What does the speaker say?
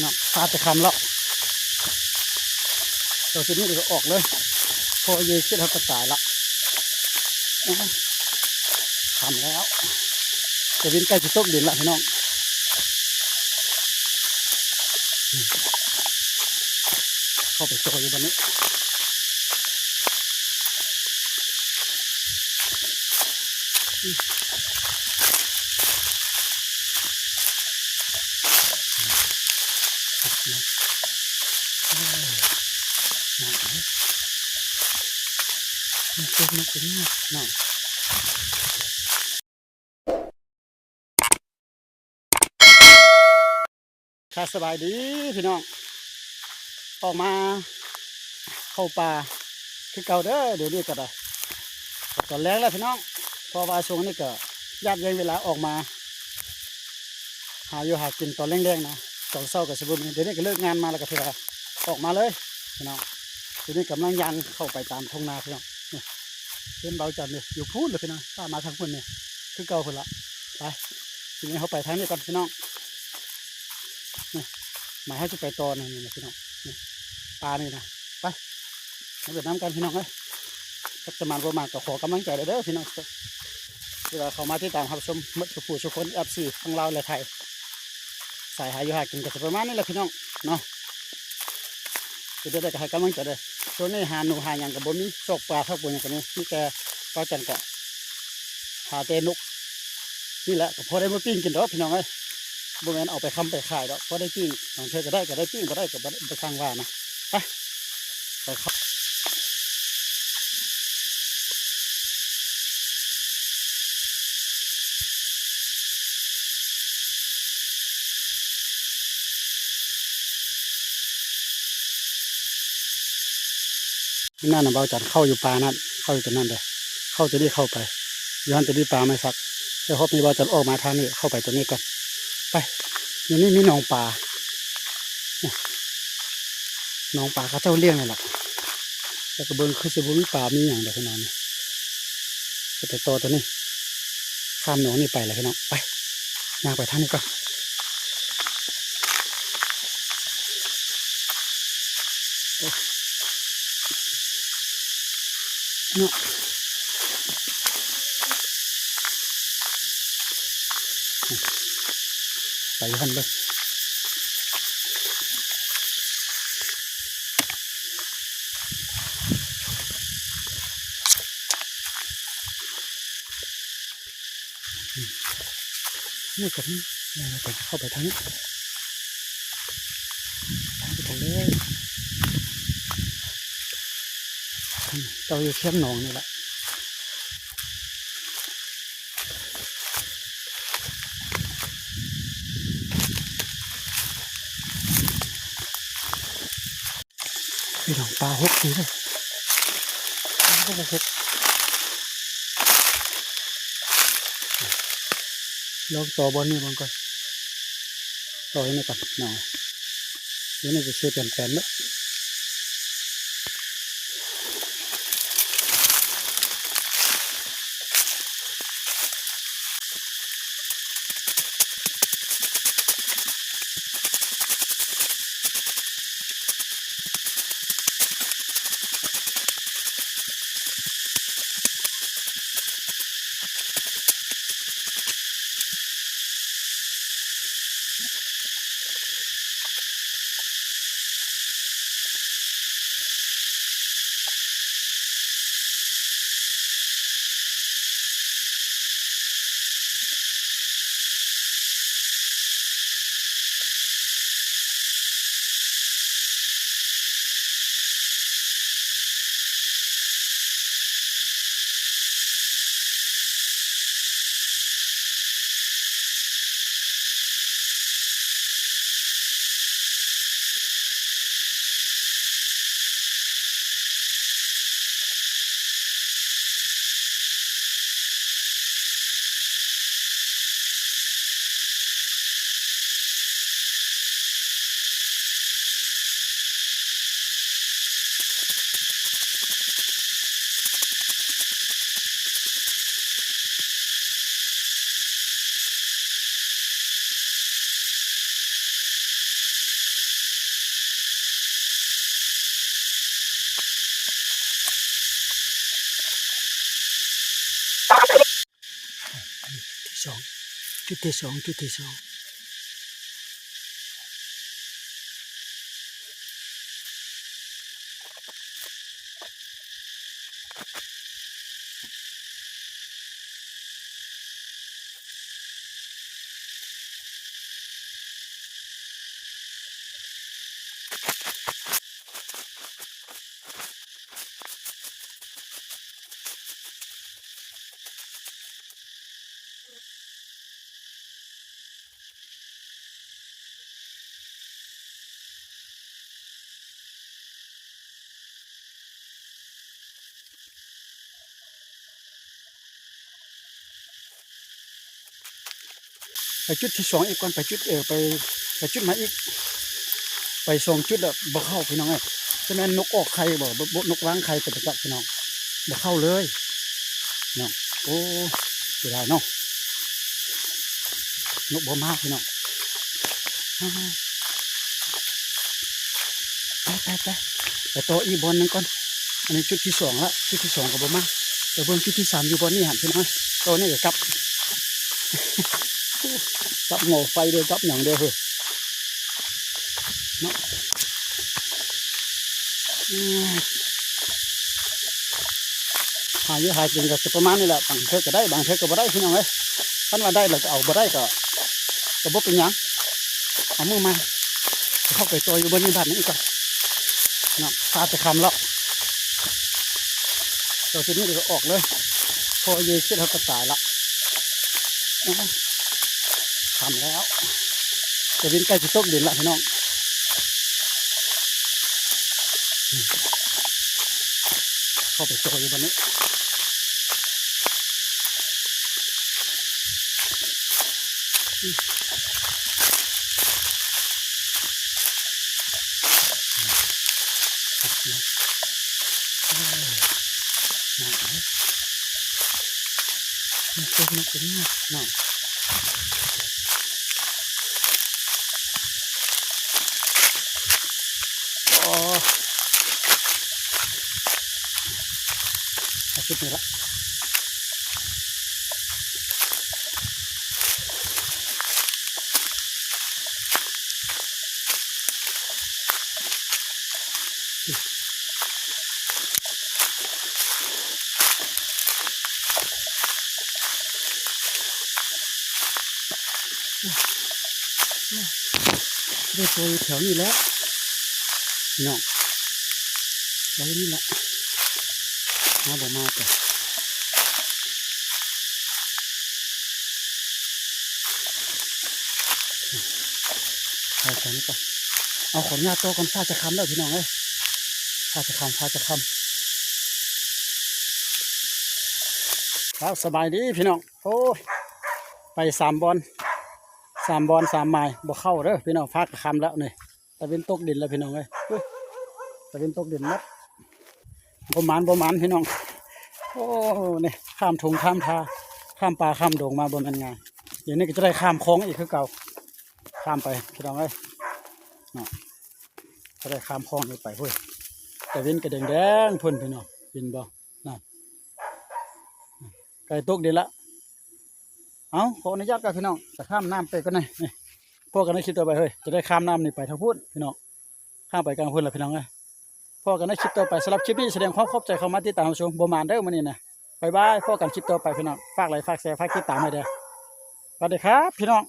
ເນາະ ຟ້າຈະຄ່ຳແລ້ວ ເຈົ້າຈຸດນີ້ກໍອອກເລີຍ ເພາະວ່າຢູ່ເຂດເຮົາກໍຕາຍລະ ໂອ້ຍ ຄ່ຳແລ້ວ ຕາເວັນໃກ້ຊິຕົກດິນລະພີ່ນ້ອງ ເຂົ້າໄປຕໍ່ຢູ່ບັດນີ້. ຄັບ ສະບາຍດີພີ່ນ້ອງ ອອກມາເຂົ້າປ່າຄືເກົ່າເດີ ດຽວນີ້ກໍໄດ້ ຕອນແລງແລ້ວພີ່ນ້ອງ ເພາະວ່າຊ່ວງນີ້ກໍຍາດແຍ່ງເວລາອອກມາຫາຢູ່ຫາກິນຕອນແລງໆນະ ຕອນເຊົ້າກໍຊິບໍ່ມີ ດຽວນີ້ກໍເລີກງານມາແລ້ວກໍຖືວ່າອອກມາເລີຍພີ່ນ້ອງ ດຽວນີ້ກຳລັງຍ່າງເຂົ້າໄປຕາມທົ່ງນາພີ່ນ້ອງ ນີ້ ເຫັນເບົາຈັນນີ້ ຢູ່ພຸ້ນເລີຍພີ່ນ້ອງ ຕາມມາທາງພຸ້ນນີ້ ຄືເກົ່າພຸ້ນລະ ໄປ ທີນີ້ເຮົາໄປທາງນີ້ກ່ອນພີ່ນ້ອງ ນີ້ ໝາຍເຮົາຊິໄປຕໍ່ນີ້ ນີ້ພີ່ນ້ອງ ນີ້ ປ່ານີ້ນະ ໄປ ມາໄປນຳກັນພີ່ນ້ອງເອີຍ ຈັກຈະໝານບໍ່ໝານກໍຂໍກຳລັງໃຈເດີພີ່ນ້ອງ ທີ່ວ່າເຂົ້າມາຕິດຕາມຮັບຊົມໝົດທຸກຜູ້ທຸກຄົນ ເອັຟຊີ ທັງລາວ ແລະ ໄທ ສາຍຫາຢູ່ຫາກິນກໍຊິປະມານນີ້ແຫຼະພີ່ນ້ອງເນາະ ເຮັດແນວໃດກໍໃຫ້ກຳລັງໃຈເດີ ຊ່ວງນີ້ຫາໜູຫາຫຍັງກໍບໍ່ມີ ຊອກປາຊອກປູຫຍັງກໍມີ ມີແຕ່ເບົາຈັນກໍຫາແຕ່ນົກນີ້ແຫຼະ ກໍພໍໄດ້ມາປີ້ງກິນດອກພີ່ນ້ອງເອີຍ ບໍ່ແມ່ນເອົາໄປຄຳໄປຂາຍດອກ ພໍໄດ້ປີ້ງ ບາງເທື່ອກໍໄດ້ກໍໄດ້ປີ້ງ ບໍ່ໄດ້ກໍບໍ່ໄດ້ ບໍ່ຊ່າງວ່ານະ ໄປ ໄປເຂົ້າ ນັ້ນນະ ເບົາຈັນເຂົ້າຢູ່ປ່ານັ້ນ ເຂົ້າຢູ່ຕົວນັ້ນເດ້ ເຂົ້າຕົວນີ້ເຂົ້າໄປ ຢູ່ຫັ້ນຕົວນີ້ປາໄມ້ສັກ ແຕ່ຮອບນີ້ເບົາຈັນອອກມາທາງນີ້ ເຂົ້າໄປຕົວນີ້ກ່ອນ ໄປ ຢູ່ນີ້ມີໜອງປາ ນີ້ ໜອງປາເຂົາເຈົ້າລ້ຽງນີ້ລະ ແຕ່ກໍເບິ່ງຄືຊິບໍ່ມີປາມີຫຍັງດອກພີ່ນ້ອງ ນີ້ ໄປຕໍ່ຕົວນີ້ ຂ້າມໜອງນີ້ໄປລະພີ່ນ້ອງ ໄປ ຍ່າງໄປທາງນີ້ກ່ອນ ໂອ້ ເນາະ ໄປຢູ່ຫັ້ນເບິ່ງ ນີ້ກໍມີ ເຂົ້າໄປທາງນີ້ ໄປທາງນີ້ເລີຍ ເຈົ້າຢູ່ທຽງໜອງນີ້ແຫຼະ ພີ່ນ້ອງ ປາຫົກດີເດີ ປາກໍບໍ່ຫົກ ລອງຕໍ່ບ່ອນນີ້ເບິ່ງກ່ອນ ຕໍ່ໃຫ້ແນ່ກ່ອນເນາະ ດຽວນີ້ຊິເຊແປນໆເນາະ. ໂ ສອງ ຈຸດທີສອງ ຈຸດທີສອງ. ໄປຈຸດທີສອງອີກກ່ອນ ໄປຈຸດ ເອີ ໄປ ໄປຈຸດໃໝ່ອີກ ໄປສອງຈຸດແລ້ວບໍ່ເຂົ້າພີ່ນ້ອງເອີຍ. ຈະແມ່ນນົກອອກໄຂ່ບໍ່ ບໍ່ ນົກວາງໄຂ່ ເປັນຕາຈັກພີ່ນ້ອງ ບໍ່ເຂົ້າເລີຍເນາະ. ໂອ້ ເສຍດາຍເນາະ ນົກບໍ່ມາພີ່ນ້ອງ. ໄປ ໄປ ໄປ ໄປຕໍ່ອີກບ່ອນໜຶ່ງກ່ອນ. ອັນນີ້ຈຸດທີສອງລະ ຈຸດທີສອງກໍບໍ່ມາ. ໄປເບິ່ງຈຸດທີສາມຢູ່ບ່ອນນີ້ຫັ້ນພີ່ນ້ອງ. ຕໍ່ນີ້ກໍກັບ ກັບໝໍ້ໄຟເດີ ກັບຫຍັງເດີເຮີ້ຍເນາະ. ອືມ ຫາຢູ່ຫາກິນກໍຈະປະມານນີ້ແຫຼະ ບາງເທື່ອກໍໄດ້ ບາງເທື່ອກໍບໍ່ໄດ້ພີ່ນ້ອງເອີຍ. ຄັນວ່າໄດ້ແລ້ວກໍເອົາ ບໍ່ໄດ້ກໍ ກໍບໍ່ເປັນຫຍັງ ເອົາມື້ໃໝ່. ເຂົ້າໄປຕໍ່ຢູ່ບ່ອນນີ້ບາດນີ້ອີກກ່ອນເນາະ ຟ້າຈະຄ່ຳແລ້ວ. ຕໍ່ຈຸດນີ້ກໍອອກເລີຍ ເພາະວ່າຢູ່ເຂດເຮົາກໍຕາຍລະ. ໂອ້ຍ ຄ່ຳແລ້ວ ຕາເວັນໃກ້ຊິຕົກດິນລະພີ່ນ້ອງ. ເຂົ້າໄປຕໍ່ຢູ່ບາດນີ້. ມັນຕົກໜັກເປັນໜັກເນາະ. ໂອ້ ເອົາຈຸດນີ້ລະ ໄດ້ຕົວຢູ່ແຖວນີ້ແຫຼະພີ່ນ້ອງ ໄວ້ນີ້ລະ ມາບໍ່ມາກໍ ເອົາ ຂໍອະນຸຍາດຕໍ່ ຂໍອະນຸຍາດຕໍ່ກ່ອນ ຟ້າຈະຄ່ຳແລ້ວພີ່ນ້ອງເອີຍ ຟ້າຈະຄ່ຳ ຟ້າຈະຄ່ຳ. ເອົາ ສະບາຍດີພີ່ນ້ອງ. ໂອ້ຍ ໄປສາມບ່ອນ ສາມບ່ອນສາມໝາຍ ບໍ່ເຂົ້າເດີພີ່ນ້ອງ ຟ້າກໍຄ່ຳແລ້ວນີ້. ຕາເວັນຕົກດິນແລ້ວພີ່ນ້ອງເອີຍ ຕາເວັນຕົກດິນໝົດ. ບໍ່ໝານ ບໍ່ໝານພີ່ນ້ອງ. ໂອ້ ນີ້ຂ້າມທົ່ງຂ້າມທ່າ ຂ້າມປ່າຂ້າມດົງມາບໍ່ແມ່ນງ່າຍ. ດຽວນີ້ກໍຈະໄດ້ຂ້າມຄອງອີກຄືເກົ່າ ຂ້າມໄປພີ່ນ້ອງເອີຍເນາະ. ຈະໄດ້ຂ້າມຄອງນີ້ໄປພຸ້ນ ຕາເວັນກໍແດງໆພຸ້ນພີ່ນ້ອງ ເຫັນບໍ່? ນັ້ນ ໃກ້ຕົກດິນລະ. ເອົາ ຂໍອະນຸຍາດກ່ອນພີ່ນ້ອງ ຈະຂ້າມນ້ຳໄປກ່ອນນະ. ນີ້ ພໍ້ກັນໃນຄລິບຕໍ່ໄປເຮີ້ຍ ຈະໄດ້ຂ້າມນ້ຳນີ້ໄປທາງພຸ້ນພີ່ນ້ອງ ຂ້າມໄປກາງພຸ້ນລະພີ່ນ້ອງເອີຍ. ພໍ້ກັນໃນຄລິບຕໍ່ໄປ ສຳລັບຄລິບນີ້ສະແດງຄວາມຂອບໃຈເຂົ້າມາຕິດຕາມຮັບຊົມ ບໍ່ໝານເດີມື້ນີ້ນະ. ບາຍບາຍ ພໍ້ກັນຄລິບຕໍ່ໄປພີ່ນ້ອງ ຝາກໄລຄ໌ ຝາກແຊ ຝາກຕິດຕາມໃຫ້ເດີ. ສະຫວັດດີຄັບພີ່ນ້ອງ.